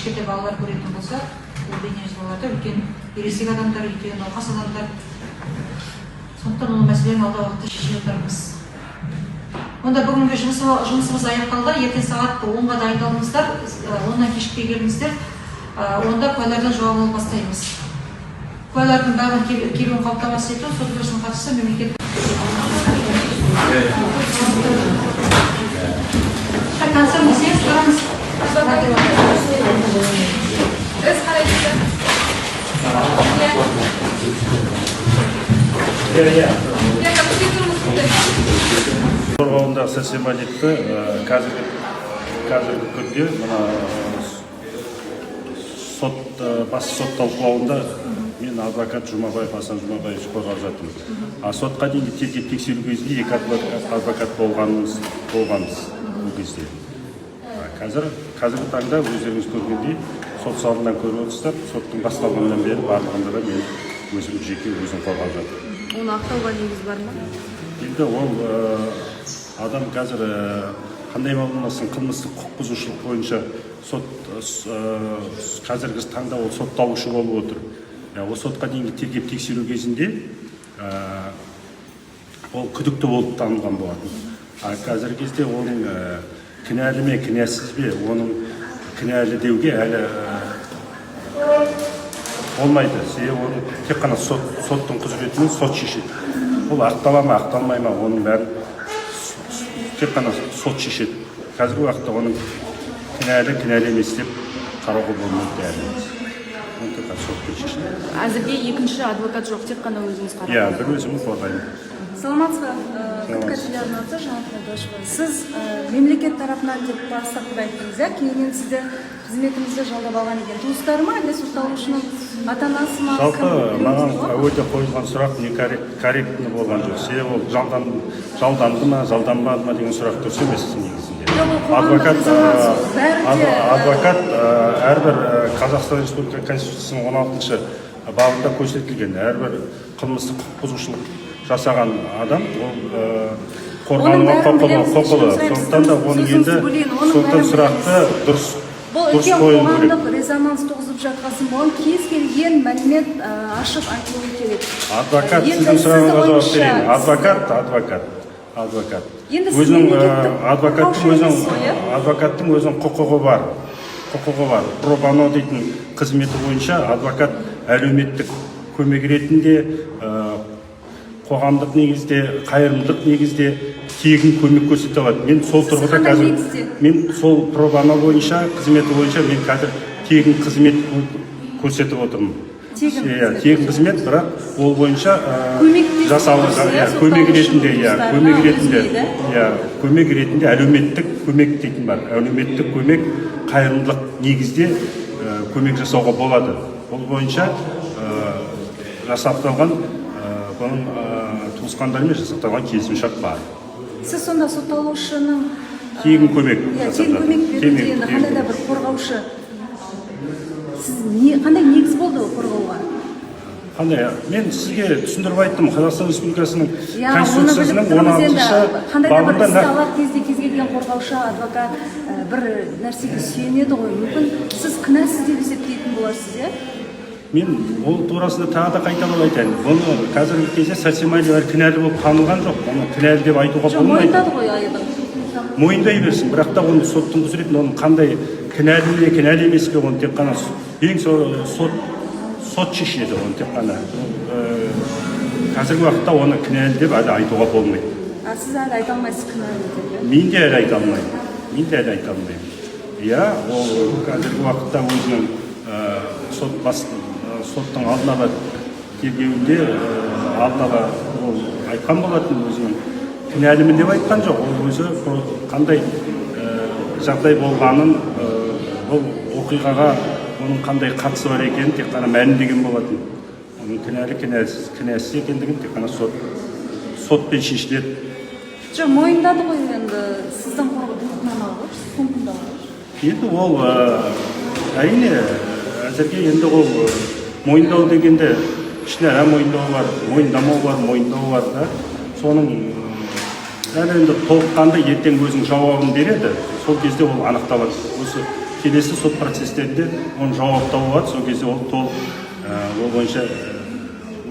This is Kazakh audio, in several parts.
Кішкентай балалар көретін болса, ол бейнежазбаларды үлкен ересек адамдар, үйде науқас адамдар. Сондықтан ол мәселені алдағы уақытта шеше жатармыз. Онда бүгінгі жұмысымыз аяқталды. Ертең сағат 10-ға дайындалыңыздар, 10-нан кешікпей келіңіздер. Онда куәлардан жауап алып бастаймыз. Куәлардың бәрін келуін қамтамасыз ету сот отырысының қатысы мемлекет. Так, танысамыз, иә, қараңыз. Өз қарайсыздар. Иә. Иә. Иә, күте тұрыңыз, күте. Қорғауындағы Сәрсенбалиевті қазіргі күнде мына сот, бас сот талқылауында мен, адвокат Жұмабаев Асан Жұмабаевич, қорғап жатырмын. А сотқа дейінгі тергеп тексеру кезінде екі адвокат болғанбыз ол кезде. А қазіргі таңда өздеріңіз көргендей, сот залынан көріп отырсыздар, соттың басталғаннан бері барлығында да мен өзім, жеке өзім қорғап жатырмын. Оны ақтауға негіз бар ма? Енді ол адам қазір қандай болмасын қылмыстық құқық бұзушылық бойынша сот, қазіргі таңда ол сотталушы болып отыр. Ол сотқа дейінгі тергеп тексеру кезінде ол күдікті болып танылған болатын. А қазіргі кезде оның кінәлі ме, кінәсіз бе, оның кінәлі деуге әлі болмайды, себебі оны тек қана соттың құзыретімен сот шешеді. Ол ақтала ма, ақталмай ма, оның бәрін тек қана сот шешеді. Қазіргі уақытта оның кінәлі, кінәлі емес деп қарауға болмайды әлі. Оны тек қана сотпен шешіледі. Әзірге екінші адвокат жоқ, тек қана өзіңіз қарап. Иә, бір өзім қорғаймын. Саламатсыз ба? КТК Саламатсыз. телеарнасы, Жанат Молдашева. Сіз мемлекет тарапынан деп бастапқыда айттыңыз, иә? Кейіннен сізді қызметіңізді жалдап алған екен. Туыстары ма, әлде сотталушының ата анасы ма? Жалпы Кім? маған Білуіңізге болады ма? әуелде қойылған сұрақ не корректный болған жоқ, себебі ол жалданды ма, жалданбады ма деген сұрақ дұрыс емес негізінде. Жоқ, ол қоғамдық Адвокат резонанс, ол бәрі де, адвокат әрбір Қазақстан Республика Конституциясының 16-бабында көрсетілген, әрбір қылмыстық құқық бұзушылық жасаған адам ол қорғануға Оның бәрін құқылы білеміз, құқылы кешірім сұраймын, Сондықтан да сіздің оның сөзіңізді енді бөлейін, оның сондықтан бәрін сұрақты білеміз. дұрыс Бұл дұрыс үлкен қою керек. қоғамдық резонанс туғызып жатқасын, бұған кез келген мәлімет ашық айтылуы керек. Адвокат Енді сіздің сұрағыңызға сіздің жауап ойыңызша, берейін. Адвокат Енді сіз өзінің мемлекеттік адвокаттың қорғаушы өзінің емессіз ғой, иә? Адвокаттың өзінің құқығы бар. Про боно дейтін қызметі бойынша адвокат әлеуметтік көмек ретінде, қоғамдық негізде, қайырымдылық негізде тегін көмек көрсете алады. Мен сол Сіз тұрғыда қандай қазір негізде? мен сол про боно бойынша, қызметі бойынша мен қазір тегін қызмет көрсетіп отырмын. Тегін Иә, қызмет. тегін қызмет, бірақ ол бойынша Көмектесіп жасалған отырсыз, иә, иә, көмек сотталушының ретінде, иә, туыстарына көмек ретінде. үзбейді. Иә, көмек ретінде, әлеуметтік көмек дейтін бар. Әлеуметтік көмек, қайырымдылық негізде көмек жасауға болады. Ол бойынша жасақталған, бұның туысқандарымен жасақталған келісімшарт бар. Сіз сонда сотталушының Тегін көмек иә, жасап тегін жатыр. көмек беру деген Тегін қандай да көмек. бір қорғаушы сіз, не, қандай негіз болды қорғауға? Қандай? Мен сізге түсіндіріп айттым, Қазақстан Республикасының Иә, оны Конституциясының біліп он тұрмыз енді. алтыншы Қандай да бір бабында істі алар кезде кез келген қорғаушы адвокат бір нәрсеге сүйенеді ғой. Мүмкін, сіз кінәсіз деп есептейтін боларсыз, иә? Мен ол турасында тағы да қайталап айтайын: бұны қазіргі кезде Сәрсенбаев әлі кінәлі болып танылған жоқ, оны кінәлі деп айтуға Жоқ, болмайды. мойындады ғой айыбын. Мойындай берсін, бірақ та оны соттың құзыретінде, оның қандай, кінәлі ме, кінәлі емес пе, оны тек қана ең сот шешеді оны тек қана. Ол, қазіргі уақытта оны кінәлі деп әлі айтуға болмайды. А сіз әлі айта алмайсыз кінәлі деп, иә? Мен де әлі айта алмаймын, мен де әлі айта алмаймын, иә. Ол қазіргі уақытта өзінің сот бас соттың алдын ала тергеуінде алдын ала ол айтқан болатын, өзінің кінәлімін деп айтқан жоқ. Ол өзі қандай жағдай болғанын, бұл оқиғаға оның қандай қатысы бар екенін тек қана мәлімдеген болатын. Оның кінәлі, кінәсіз екендігін тек қана сотпен шешіледі. Жоқ, мойындады ғой енді, сіздің бұйрықтан ғой, сомкында ғой. Енді ол әрине, әзірге енді ол мойындау дегенде ішінара мойындау бар, мойындамау бар, мойындау бар да. Соның әлі енді толыққанды ертең өзінің жауабын береді, сол кезде ол анықталады осы. Келесі сот процестерінде оның жауап табылады, сол кезде ол толық ол бойынша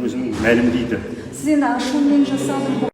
өзінің мәлімдейді. Сіз енді ашумен жасадым.